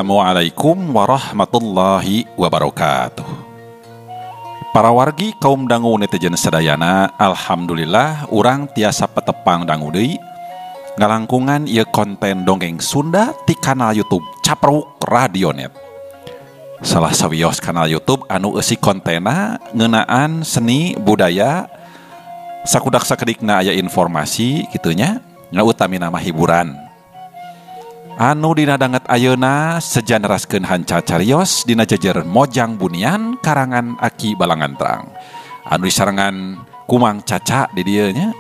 Assalamualaikum warahmatullahi wabarakatuh. Para wargi kaum dangu netizen sadayana, alhamdulillah urang tiasa petepang dangu deui ngalangkungan ieu konten dongeng Sunda ti kanal YouTube Capruk Radionet. Salah sawios kanal YouTube anu eusi kontena ngeunaan seni budaya sakudak sakedikna aya informasi kitu nya, nya utamina mah hiburan. Anu dina danget ayeuna seja neraskeun hanca carios dina jejer Mojang Bunian karangan Aki Balangantrang. Anu disarengan Kumang Caca di dieu nya.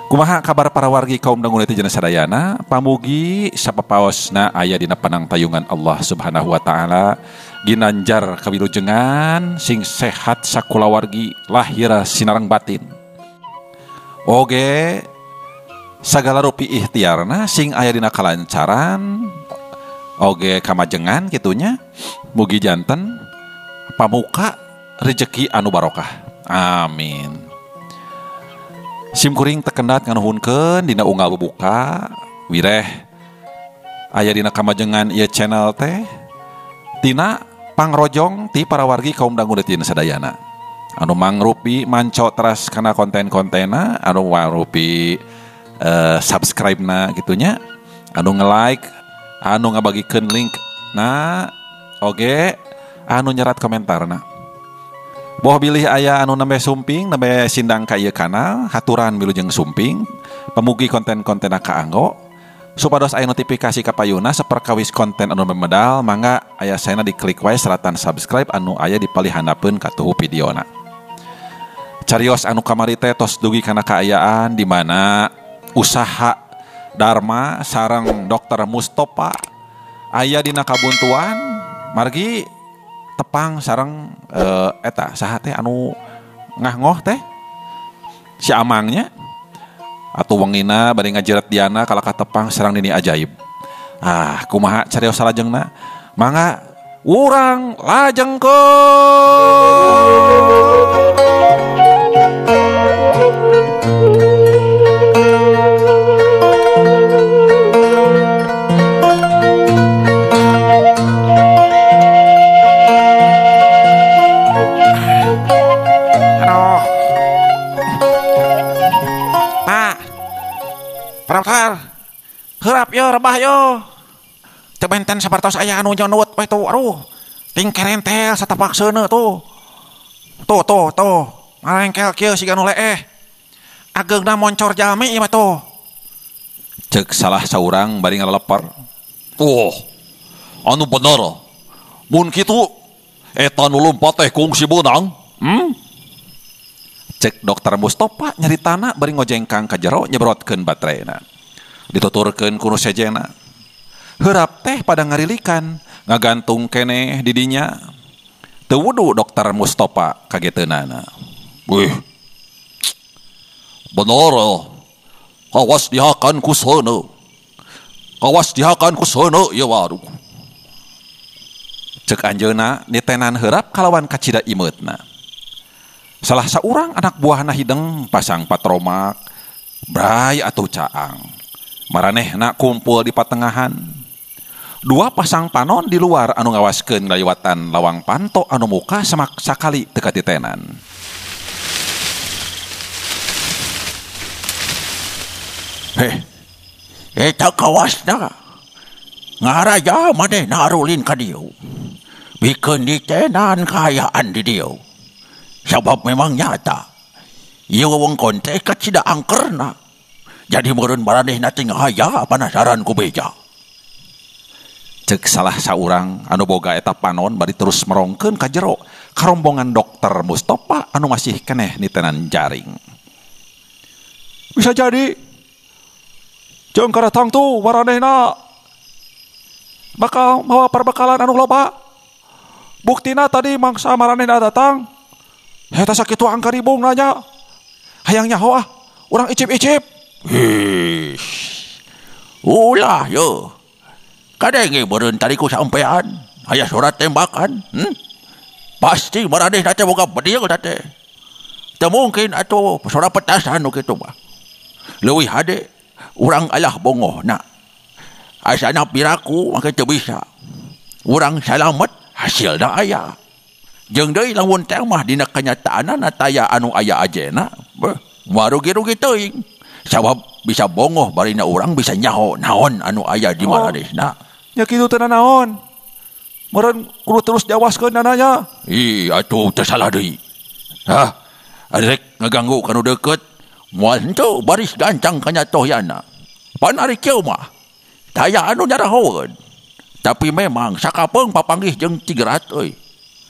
Kumaha kabar para wargi kaum dangu netizen sadayana? Pamugi sapapaosna aya dina panangtayungan Allah Subhanahu wa taala, ginanjar kawilujengan sing sehat sakulawargi lahir sinareng batin. Oge sagala rupi ikhtiarna sing aya dina kalancaran oge kamajengan kitunya, mugi janten pamuka rejeki anu barokah, amin. Sim kuring tekendat nganuhunkeun dina unggal bubuka wireh aya dina kamajengan ieu channel teh tina pangrojong ti para wargi kaum dangu netizen sadayana anu mangrupi manco teras kana konten-kontena, anu mangrupi subscribe na gitunya, anu nge-like, anu ngabagikeun link na, oge anu nyerat komentar na. Boh bilih aya anu nembe sumping, nembe sindang ka ieu kanal, haturan wilujeng sumping, pamugi konten-kontenna kaanggo supados aya notifikasi ka payuna saperkawis konten anu memedal, mangga aya saena diklik wae seratan subscribe anu aya di palih handapeun katuhu videona. Carios anu kamari teh tos dugi kana kaayaan di mana usaha Dharma sareng Dokter Mustopa aya dina kabuntuan margi tepang sareng eta saha teh anu ngahngoh teh si amangnya atau wengina bari ngajiret diana kalakah tepang sareng nini ajaib. Ah, kumaha carios salajengna? Mangga urang lajengkeun. Heurap yo rebah yo. Teu benten sapertos aya anu nyonut we tuh. Aduh, ting kerentel satapak seuneu tuh. Tuh tuh tuh, ngarengkel kieu siga nu leeh. Ageungna moncor jalmi ieu mah tuh. Ceuk salah saurang bari ngalelepar. Oh, anu bener. Mun kitu eta nu lumpat teh kungsi beunang. Hmm? Cek Dokter Mustopa nyaritana bari ngojengkang ka jero nyebrotkeun baterena. Dituturkeun ku nu sejena. Heurap teh pada ngarilikan, ngagantung keneh di dinya. Teu wudu Dokter Mustopa kageteunana. Wih. Bener. Awas dihakan ku seuneu. Awas dihakan ku seuneu ieu waduh. Cek anjeunna nitenan heurap kalawan kacida imeutna. Salah saurang anak buahna hideng pasang patromak, bray atau caang. Maranehna kumpul di patengahan. Dua pasang panon di luar anu ngawaskeun ngaliwatan lawang panto anu muka semak sakali teu katitenan. Heh, eta kawasna. Ngaraja manehna arulin ka dieu. Bikeun ditenan kaayaan di dieu. Sabab memang nyata ieu wewengkon teh kacida angkerna. Jadi meureun maranehna teh ngahaya panasaran ku beja. Ceuk salah saurang anu boga eta panon bari terus merongkeun ka jero karombongan Dokter Mustopa anu masih keneh nitenan jaring. Bisa jadi jeung karatang tuh maranehna bakal mawa perbekalan anu loba. Buktina tadi mangsa maranehna datang. Eta sakitu angkaribung nanya. Hayang nyaho ah, urang icip-icip. Hish. Ulah yo. Kadenge meureun tadi ku sampean aya surat tembakan. Hmm? Pasti maranehna teh boga bedil teh. Teu mungkin atuh suara petasan nu kitu mah. Leuwih hade urang alah bongohna. Asana piraku make teu bisa. Urang salamet hasilna aya. Jeung deui lamun teh mah dina kanyataanana taya anu aya ajena, beuh, moal rugi-rugi teuing. Sabab bisa bongoh barina urang bisa nyaho naon anu aya di maranehna. Nya kitu teh naon? Meureun kudu terus diawaskeun dananya. Ih, atuh teu salah deui. Hah, rek ngaganggu kanu deukeut, moal henteu baris gancang kanyatohyana. Pan ari kieu mah taya anu nyarahoeun. Tapi memang sakapeung papanggih jeung Cigerat euy.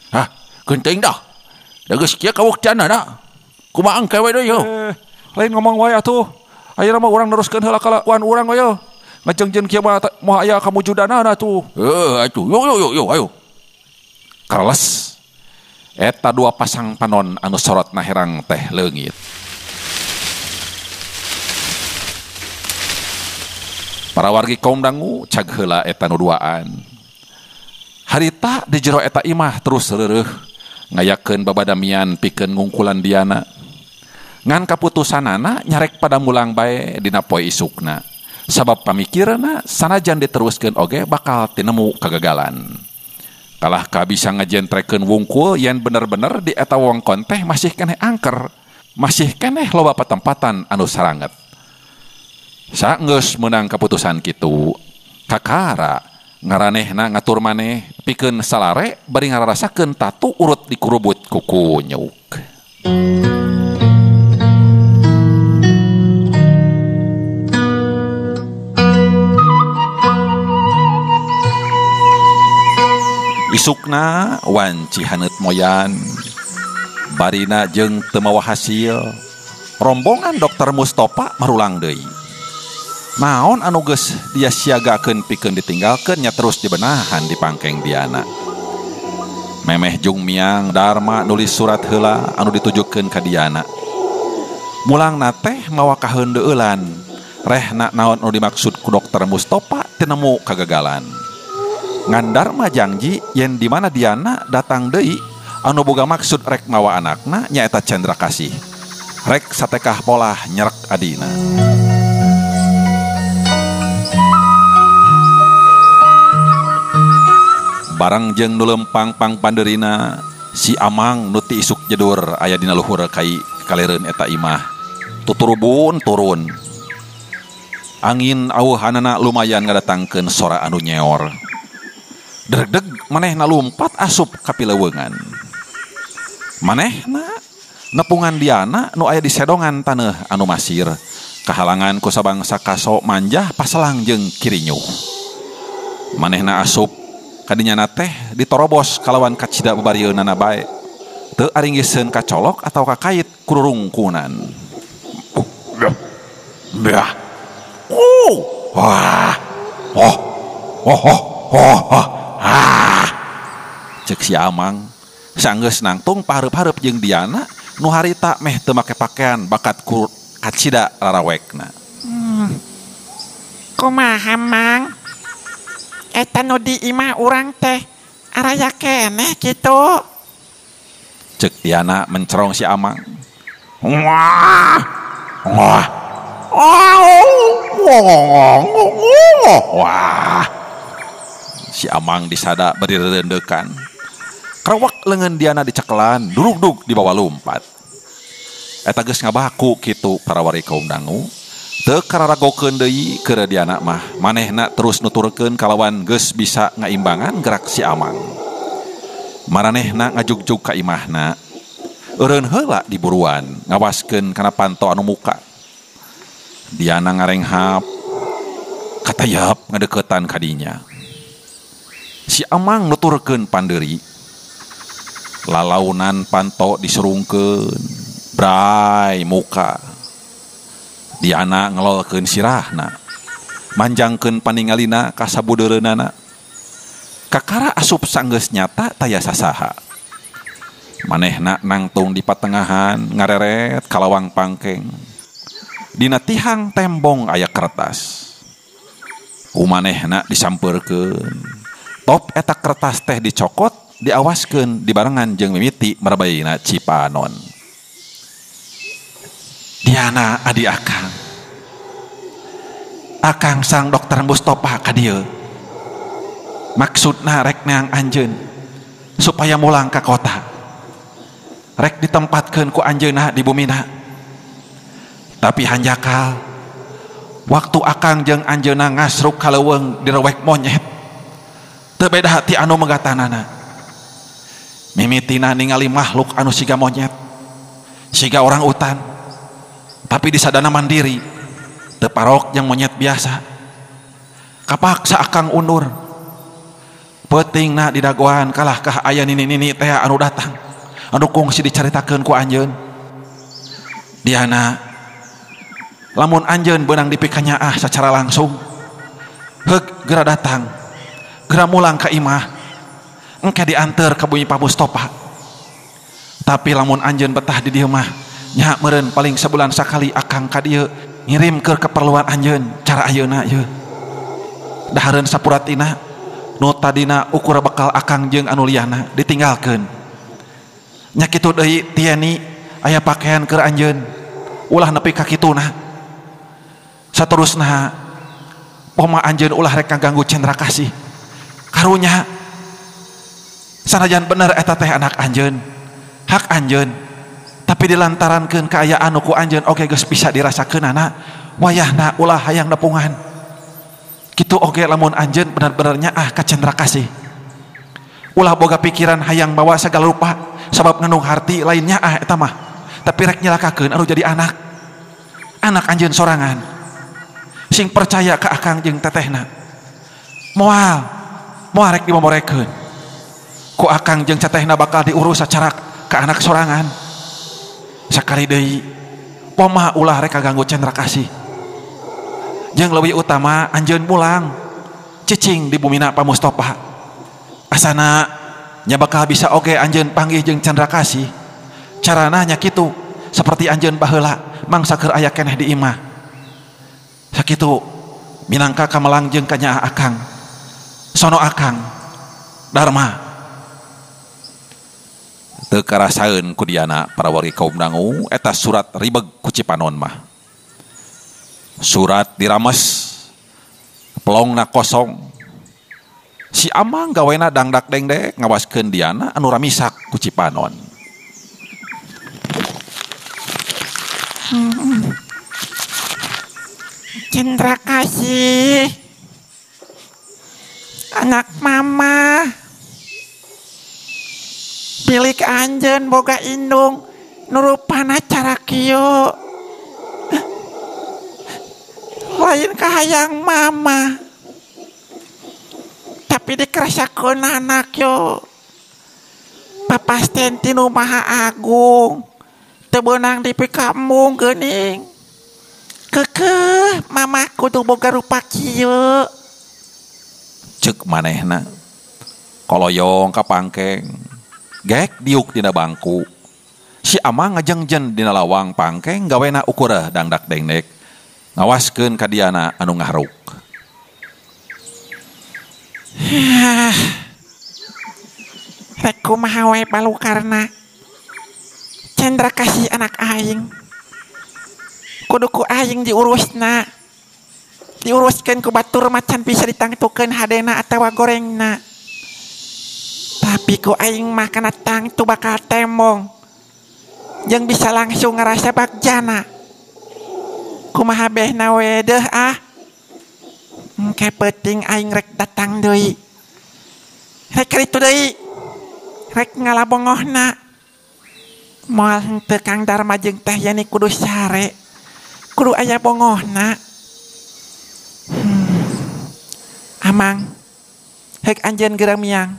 Hah, geunteng dah. Da geus kieu kawuktianana. Kumaha engke we deui heuh? Lain ngomong wae atuh. Ayeuna mah urang neruskeun heula kalakuan urang we yeuh. Ngajengjeun kieu mah moal aya kamujudanana atuh. Heuh atuh, yo yo yo yo ayo. Karles. Eta dua pasang panon anu sorotna herang teh leungit. Para wargi kaum dangu cag heula eta nu duaan. Harita di jero eta imah terus reureuh ngayakeun babadamian pikeun ngungkulan Diana. Ngan kaputusanana nyarek pada mulang bae dina poe isukna. Sabab pamikiranna sanajan diteruskeun oge bakal tinemu kegagalan. Kalah ka bisa ngajentrekeun wungkul yen bener-bener di eta wewengkon teh masih keneh angker, masih keneh loba patempatan anu saranget. Saenggeus meunang kaputusan kitu, kakara ngaranehna ngatur maneh pikeun salare bari ngararasakeun tatu urut dikurubut ku kunyuk. Isukna wanci haneut moyan, barina jeung teu mawa hasil, rombongan Dokter Mustopa marulang deui. Naon anu geus dia siagakeun pikeun ditinggalkeun nya terus dibenahan di pangkeng Diana. Memeh jung miang Dharma nulis surat heula anu ditujukeun ka Diana. Mulangna teh mawa kaheundeulan, rehna naon anu dimaksud ku Dokter Mustopa tinemu kagagalan. Ngan Dharma janji yen di mana Diana datang deui anu boga maksud rek mawa anakna nyaeta Cendra Kasih. Rek satekah polah nyerek adina. Barang jeung nu lempang pang pandeurina si Amang nu ti isuk jedur aya dina luhur kai kalereun eta imah. Tuturubun turun. Angin awuhanana lumayan ngadatangkeun sora anu nyeor. Degdeg manehna lumpat asup ka pileuweungan. Manehna nepungan Diana nu aya di sedongan taneuh anu masir. Kahalangan ku sabangsa kaso manjah paselang jeung kirinyuh. Manehna asup kadinyana teh ditorobos kalawan kacida babarieunana bae. Teu aringgiseun kacolok atawa kakait kururungkunan. Bah. Oh. Wah. Oh. Oh oh oh oh. Ah. Cek si Amang sanggeus nangtung pahareup-hareup jeung Diana nu harita meh teu make pakaian bakat ku kacida rarawekna. Kumaha Mang? Eta nu di imah urang teh araya keneh kitu. Cek Diana mencerong si Amang. Wah. Wah. Wah. Si Amang disada bari rerendekan. Kerawak lengan Diana dicekelan, durugdug dibawa lumpat. Eta geus ngabaku kitu para wari kaum dangu. Teu kararagokeun deui keur Diana mah, manehna terus nuturkeun kalawan geus bisa ngaimbangan gerak si Amang. Maranehna ngajugjug ka imahna. Eureun heula diburuan, ngawaskeun kana panto anu muka. Diana ngarenghap, katayap ngadeukeutan ka dinya. Si Amang nuturkeun pandeuri. Lalaunan panto diserungkeun, bray muka. Diana ngelolkeun sirahna, manjangkeun paningalina ka sabudeureunana. Kakara asup sanggeus nyata taya sasaha. Manehna nangtung di patengahan ngareret kalawang pangkeng. Dina tihang tembong aya kertas. Ku manehna disampeurkeun. Top eta kertas teh dicokot, diawaskeun dibarengan jeung mimiti marabayina Cipanon. Diana adi akang. Akang sang Dokter Mustopa ka dieu. Maksudna rek neang anjeun supaya mulang ka kota. Rek ditempatkeun ku anjeunna di bumina. Tapi hanjakal waktu akang jeung anjeunna ngasruk ka leuweung direwek monyet. Teu beda ti anu megatanana. Mimitina ningali makhluk anu siga monyet, siga orang utan, tapi disadana mandiri, teu parok jeung monyet biasa. Kapaksa akang undur. Peutingna di dagoan kalahkah aya nini-nini teh anu datang, anu kungsi dicaritakeun ku anjeun. Diana, lamun anjeun beunang dipikanyaah secara langsung, heug geura datang, geura mulang ka imah, engke dianteur ka bumi Pak Mustopa. Tapi lamun anjeun betah di dieu mah, nya meureun paling sebulan sakali akang ka dieu ngirim keur keperluan anjeun cara ayeuna ieu. Dahareun sapuratina nu tadina ukur bekal akang jeung anu liana ditinggalkeun. Nya kitu deui Tieni aya pakaian keur anjeun ulah nepi ka kituna. Saterusna poma anjeun ulah rek ngaganggu Cendra Kasih. Karunya sanajan bener eta teh anak anjeun, hak anjeun, tapi dilantarankeun kaayaan ku anjeun oge geus bisa dirasakeunana, wayahna ulah hayang nepungan. Kitu oge lamun anjeun bener-bener nyaah ka Cendra Kasih. Ulah boga pikiran hayang bawa segala rupa sabab ngandung harti lain nyaah eta mah, tapi rek nyelakakeun anu jadi anak. Anak anjeun sorangan. Sing percaya ka akang jeung tetehna. Moal, moal rek dimomorekeun. Ku akang jeung tetehna bakal diurus sacara ka anak sorangan. Sakali deui poma ulah rek kaganggu Cendra Kasih. Jeung leuwih utama anjeun pulang cicing di bumina Pak Mustopa. Asana nya bakal bisa oge anjeun panggih jeung Cendra Kasih. Carana nya kitu seperti anjeun baheula mangsa keur aya keneh di imah. Sakitu minangka kamelang jeung kanyaah akang. Sono akang Dharma. Teu karasaeun ku Diana para wargi kaum dangu eta surat ribeg ku Cipanon mah. Surat dirames pelongna kosong. Si Amang gawena dangdak dengdek ngawaskeun Diana anu ramisak ku Cipanon. Cendra Kasih, anak mama, milik anjeun boga indung nurupana cara kieu. Lain kahayang mama, tapi dikerasakeun anak yo. Papasten tinu Maha Agung, teu beunang dipikambung geuning. Kekeh mama kudu boga rupa kieu. Ceuk manehna koloyong ka pangkeng, gek diuk dina bangku. Si Amang ngajengjen dina lawang pangkeng gawena ukurah dangdak dengdek ngawaskeun ka Diana anu ngaharuk. Rek kumaha we balukarna Cendra Kasih anak aing. Kudu ku aing diurusna. Diuruskeun ku batur macan bisa ditangtukeun hadena atawa gorengna. Tapi ku aing mah kana tangtu bakal temong. Jeung bisa langsung ngarasa bagjana. Kumaha behna we deuh ah. Engke peuting aing rek datang deui. Rek karitu deui. Rek ngalabongohna. Moal henteu Kang Dharma jeung Teh Yani kudu sare. Kudu aya bongohna. Amang, heuk anjeun geura miang.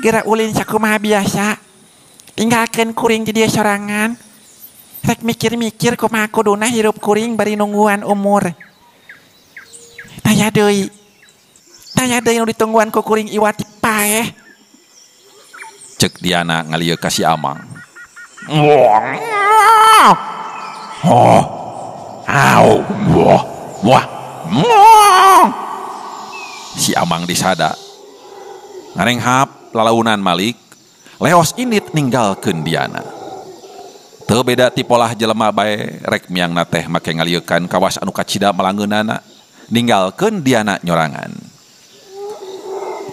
Geura ulin sakumaha biasa. Tinggalkeun kuring di dieu sorangan. Rek mikir-mikir kumaha kuduna hirup kuring bari nungguan umur. Taya deui. Taya deui nu ditungguan ku kuring iwat paeh. Cek Diana ngalieu ka si Amang. Oh. Au. Wah. Wah. Si Amang disada. Ngarenghap lalaunan Malik, leos indit ninggalkeun Diana. Teu beda ti polah jelema bae rek miangna teh make ngalieukan kawas anu kacida melangeunana, ninggalkeun Diana nyorangan.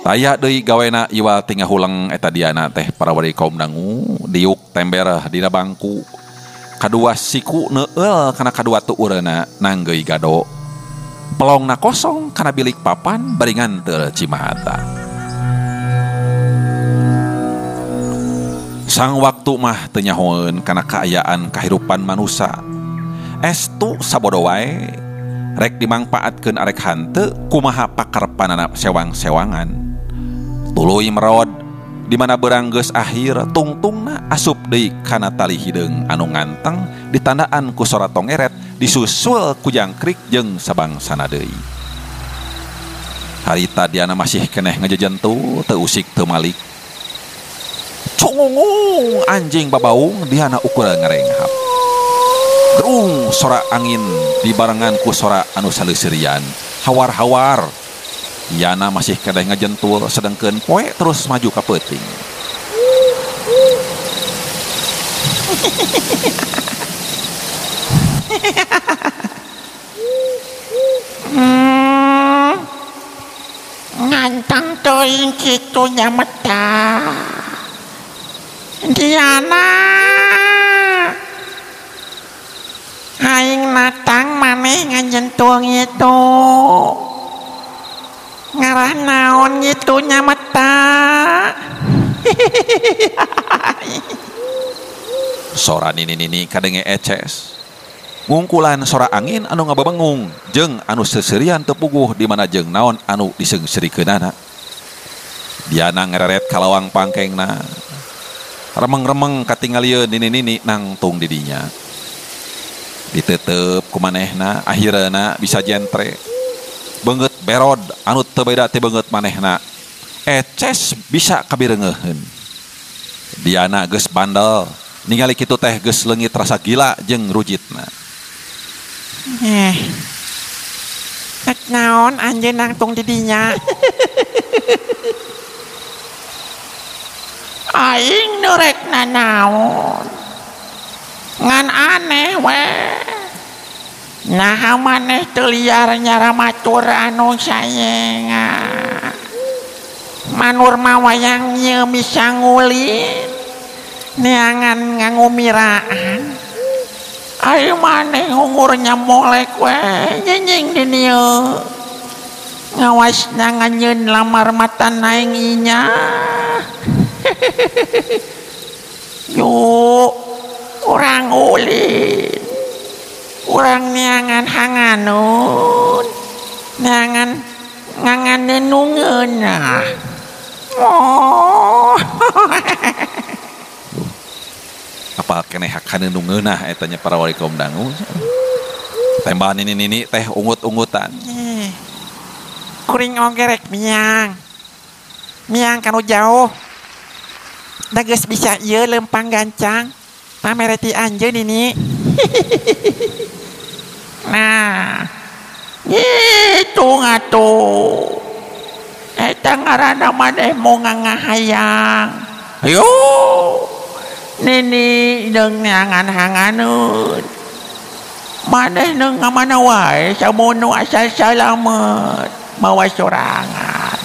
Taya deui gawena iwal ti ngahuleng eta Diana teh para wargi kaum dangu diuk tember dina bangku. Kadua siku neueul kana kadua tuureuna nanggeui gado. Pelongna kosong kana bilik papan bari nganteur cimata. Sang waktu mah teu nyahoeun kana kaayaan kahirupan manusa. Estu sabodo wae rek dimangpaatkeun arek hanteu kumaha pakarpanana sewang-sewangan. Tuluy merod di mana berang geus akhir tungtungna asup deui kana tali hideung anu nganteng ditandaan ku sora tongeret disusul ku jangkrik jeung sabangsana deui. Harita Diana masih keneh ngejejentu teu usik teu malik. Cungungung anjing babaung Diana ukur ngarenghap. Gerung sora angin dibarengan ku sora anu saleuserian. Hawar-hawar. Diana masih keneh ngejentul sedengkeun poe terus maju ka peuting. Ngantang teuing kitu nya meta. Diana, aing natang maneh ngajentul ngitu. Ngarah naon ngitu nya meta. Sora nini-nini kadenge eces. Ngungkulan sora angin anu ngababengung jeung anu seserian teu puguh di mana jeung naon anu diseungseurikeunana. Diana ngereret ka lawang pangkengna. Remeng-remeng katingalieun nini-nini nangtung di dinya. Ditetep ku manehna akhirna bisa jentre. Beungeut berod anu teu beda ti beungeut manehna. Eces bisa kabireungeuheun. Diana geus bandel, ningali kitu teh geus leungit rasa gila jeung rujitna. Rek naon anjeun nangtung di dinya? Aing nu rek nanaon. Ngan aneh we. Naha maneh teu liar nyaramatur anu sayenga. Manur mah wayang ieu bisa ngulin. Neangan ngangumiraan. Aing maneh ungurnya molek we nyinying di dieu. Ngawas nganyeun lamar matan aing inya. Yuk, urang ulin. Urang neangan hanganun. Neangan nganganenungeun. Oh. Apa keneh hakanenungeunah eta nya para wali kaum dangu. Tembahan nini-nini teh ungut-ungutan. Kuring oge rek miang. Miang kanu jauh. Da geus bisa ieu lempang gancang. Pamereti anjeun ini. Nah, gitu ngatuh. Eta ngaranna maneh mau ngangahayang. Ayo. Nini deung neangan hanganeun. Maneh neung ka mana wae samono asal salamet mawa sorangan.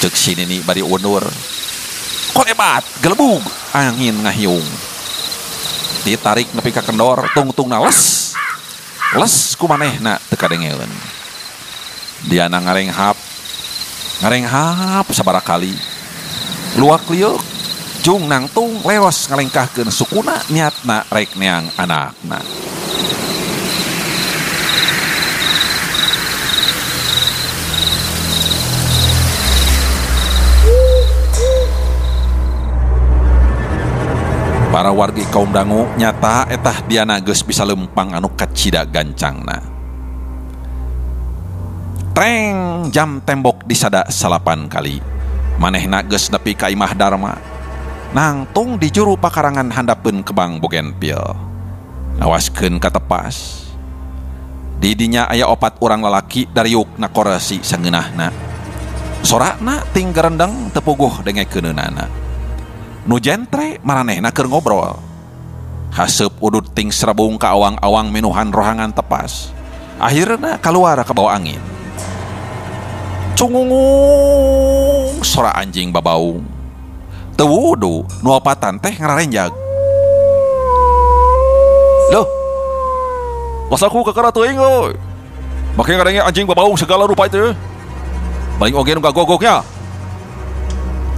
Cek si nini bari undur. Kolebat gelebug angin ngahiung. Ditarik nepi ka kendor tungtungna les. Les ku manehna teu kadengeun. Diana ngarenghap. Ngarenghap sabaraha kali. Luak liuk jung nangtung leos ngalengkahkeun sukuna niatna rek neang anakna. Para wargi kaum dangu nyata etah Diana geus bisa lempang anu kacida gancangna. Treng jam tembok disada 9 kali. Manehna geus nepi ka imah Dharma. Nangtung di juru pakarangan handapeun kebang bogenpil. Ngawaskeun ka tepas. Di dinya aya 4 urang lalaki dariuk na koresi sangeunahna. Sorakna ting gerendeng teu puguh dengekeunana. Nu jentre maranehna keur ngobrol. Haseup udut ting serebung ka awang-awang minuhan rohangan tepas. Akhirna kaluar ka bawa angin. Cungungung sora anjing babaung. Teu wudu nu opatan teh ngararenjag. Loh. Masaku kakara teuing euy. Make ngadenge anjing babaung segala rupa itu. Paling oge nu gagogoknya.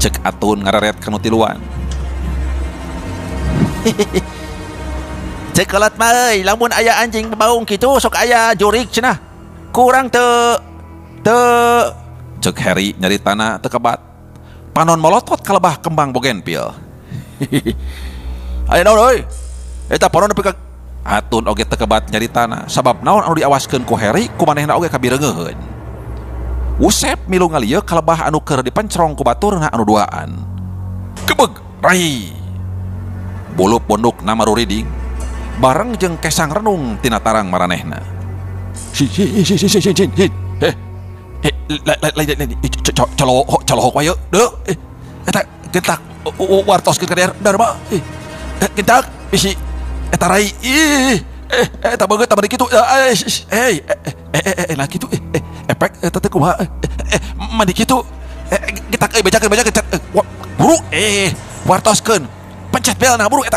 Cek Atun ngareret kanu tiluan. Cek kolot mah euy, lamun aya anjing babaung kitu sok aya jurik cenah. Kurang teu teu cek Heri nyaritana teu kebat. Panon molotot kalebah kembang bogenpil. Aya naon euy? Eta panon nepi ka Atun oge teu kebat nyaritana sabab naon anu diawaskeun ku Heri ku manehna oge kabireungeuheun. Usep milu ngalieu kalebah anu keur dipencrong ku baturna anu duaan. Kebeg rai. Bulup pondok namaruriding bareng jeung kesang renung tina tarang maranehna. Si si si si si si si. Eh la calo wae deu. Eta gentak wartoskeun ka Dharma. Gentak bisi eta rai. Ih, eta beungeut tah kitu. Nah kitu efek eta teh kumaha? Mandi kitu. Getak euy bejakeun buru wartoskeun. Pencet belna buru eta.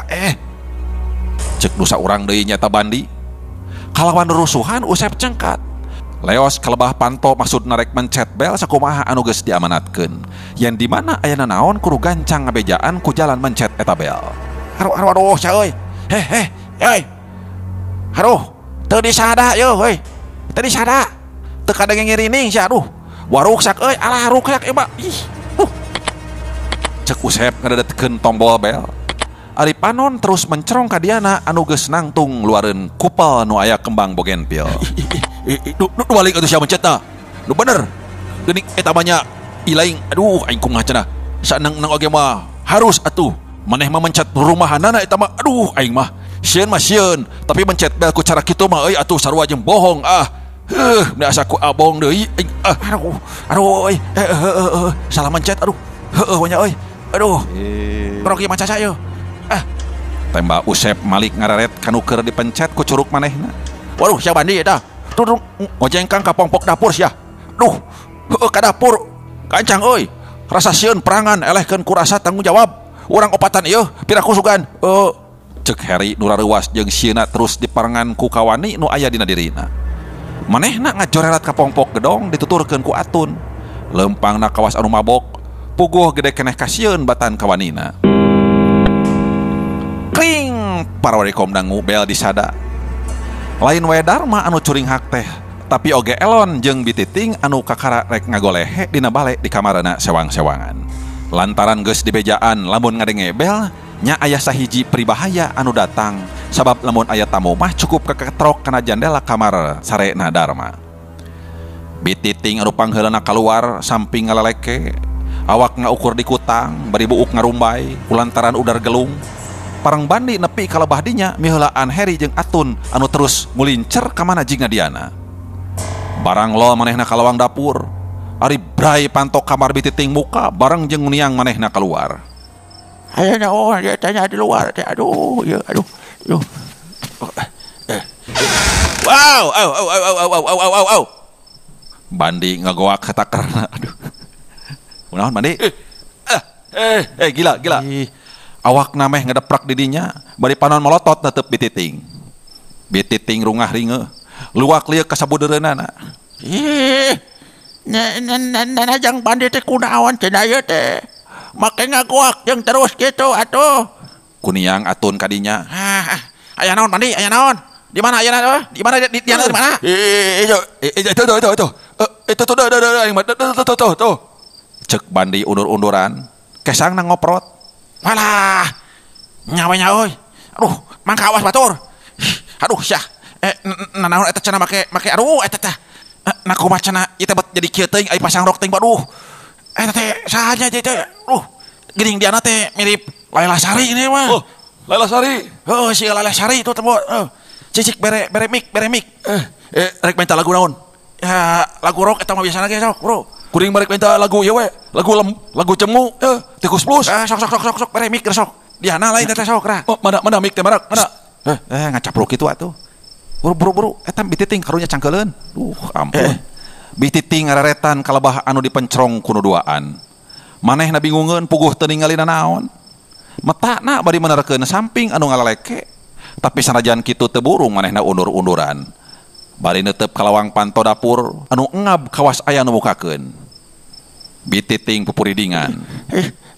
Cek dosa urang deui nyata Bandi. Kalawan rusuhan Usep cengkat. Leos kalebah panto maksud narek mencet bel sakumaha anu geus diamanatkeun. Yang di mana ayana naon kudu gancang ngabejaan ku jalan mencet eta bel. Aduh aduh aduh sia euy. Heh euy. Aduh, teu disada yeuh euy. Teu disada. Teu kadenge ngirining sia aduh. Waruksak euy, alah ruksak ieu mah. Ih. Cek Usep ngadedetkeun tombol bel. Ari panon terus mencerong ka diana anu geus nangtung luareun kupal nu aya kembang bogenpil. Nu balik atuh sia mencetna. Nu bener. Geuning eta mah nya ilaing aduh aing kumaha cenah. Saneng-neng oge mah harus atuh. Maneh mah mencet rumahanana eta mah aduh aing mah. Sieun mah sieun, tapi mencet bel ku cara kitu mah euy atuh sarua jeung bohong ah. Heuh, meni asa ku abong deui aing ah. Aduh, aduh euy. Salah mencet aduh. Heueuh nya euy. Aduh. Grogi mah caca yeuh. Ah. Tembak Usep malik ngararet kanu keur dipencet ku curug manehna. Waduh, sia Bandi eta. Turun ngojengkang ka pongpok dapur sia. Duh, heueuh ka dapur. Kancang euy. Rasa sieun perangan elehkeun ku rasa tanggung jawab. Urang opatan ieu piraku sugan. Cek Heri nu rareuwas jeung sieuna terus diparengan ku kawani nu aya dina dirina. Manehna ngajorelat ka pongpok gedong dituturkeun ku Atun. Lempangna kawas anu mabok, puguh gede keneh kasieun batan kawanina. Kring, parwarikom dangu bel disada. Lain wae Dharma anu curinghak teh, tapi oge Elon jeung Bititing anu kakara rek ngagolehe dina bale di kamarana sewang-sewangan. Lantaran geus dibejaan lamun ngadenge bel, nya aya sahiji pribahaya anu datang sabab lamun aya tamu mah cukup keketrok kana jandela kamar sarena Dharma. Bititing anu pangheulana kaluar samping ngaleleke, awak ngaukur di kutang, bari buuk ngarumbay kulantaran udar gelung. Parang Bandi nepi kalebah dinya miheulaan Heri jeung Atun anu terus mulincer ka mana jigna diana. Barang lol manehna ka lawang dapur, ari bray pantok kamar Bititing muka bareng jeung niang manehna keluar. Ayo naon dia tanya di luar teh aduh ya aduh. Aduh. Wow, au au au au au au au au. Bandi ngagoak katakerna aduh. Kunaon Bandi? Gila gila. Awak nameh ngedeprak didinya bari panon molotot netep Bititing. Bititing rungah ringeuh, luak lieu kasabudeureunana. Ih. Na jang Bandi teh kunaon cenah ieu teh. Make ngagoak jeung terus kitu atuh. Kuniang Atun kadinya. Ah, aya naon Bandi? Aya naon? Di mana aya naon? Di mana di mana? Itu itu itu. Itu tuh tuh tuh tuh. Cek Bandi undur-unduran, kesangna ngoprot. Walah, nyawa-nya euy. Aduh, mangka awas batur. Aduh, syah. Nanaon eta cenah make aduh eta teh. Na kumaha cenah ieu teh jadi kieu teuing ai pasang rok teuing aduh. Eta teh saha nya teh. Aduh, geuning diana teh mirip Laila Sari ini mah. Oh, Laila Sari. Heuh, si Laila Sari itu teh. Cicik bere bere mik, bere mik. Rek minta lagu naon? Ya, lagu rock eta mah biasana ge sok, bro. Kuring merek minta lagu ieu we, lagu lagu cemu, tikus plus. Sok sok sok sok bere mik sok. Diana lain teh sok rah. Oh, mana mik teh marak? Mana? Ngacapruk kitu atuh. Buru buru buru eta Bititing karunya cangkeuleun. Duh, ampun. Bititing ngareretan kalebah anu dipencrong ku nu duaan. Manehna bingungeun puguh teu ningali nanaon. Metana bari menerkeun samping anu ngalaleke. Tapi sanajan kitu teu burung manehna undur-unduran. Bari neuteup ka lawang panto dapur anu engab kawas aya nu mukakeun. Bititing pupuridingan.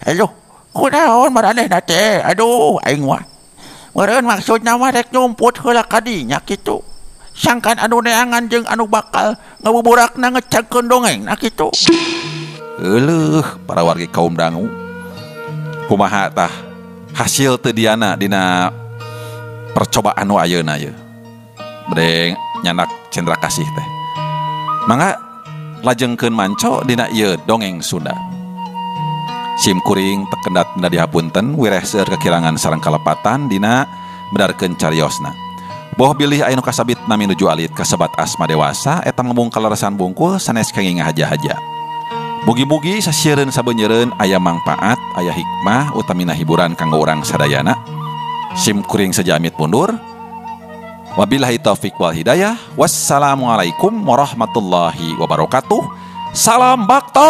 Aduh, kunaon maranehna teh? Aduh, aing mah. Meureun maksudna mah rek nyumput heula ka dinya kitu. Sangkan anu neangan jeung anu bakal ngabuburakna ngecagkeun dongengna kitu. Euleuh, para wargi kaum dangu. Kumaha tah hasil teu diana dina percobaan nu ayeuna ye. Bade nyandak Cendra Kasih teh. Mangga lajengkeun manco dina ieu dongeng Sunda. Sim kuring tekendat dina dihapunten wireh seueur kekirangan sareng kalepatan dina medarkeun cariosna. Boh bilih aya nu kasabit nami nuju alit kasebat asma dewasa eta ngomong kaleresan bungkul sanes kenging ngahaja-haja. Mugi-mugi sasiereun sabeunyereun aya mangpaat, aya hikmah utamina hiburan kanggo urang sadayana. Sim kuring sejamit mundur. Wabillahi taufik wal hidayah. Wassalamualaikum warahmatullahi wabarakatuh. Salam bakto.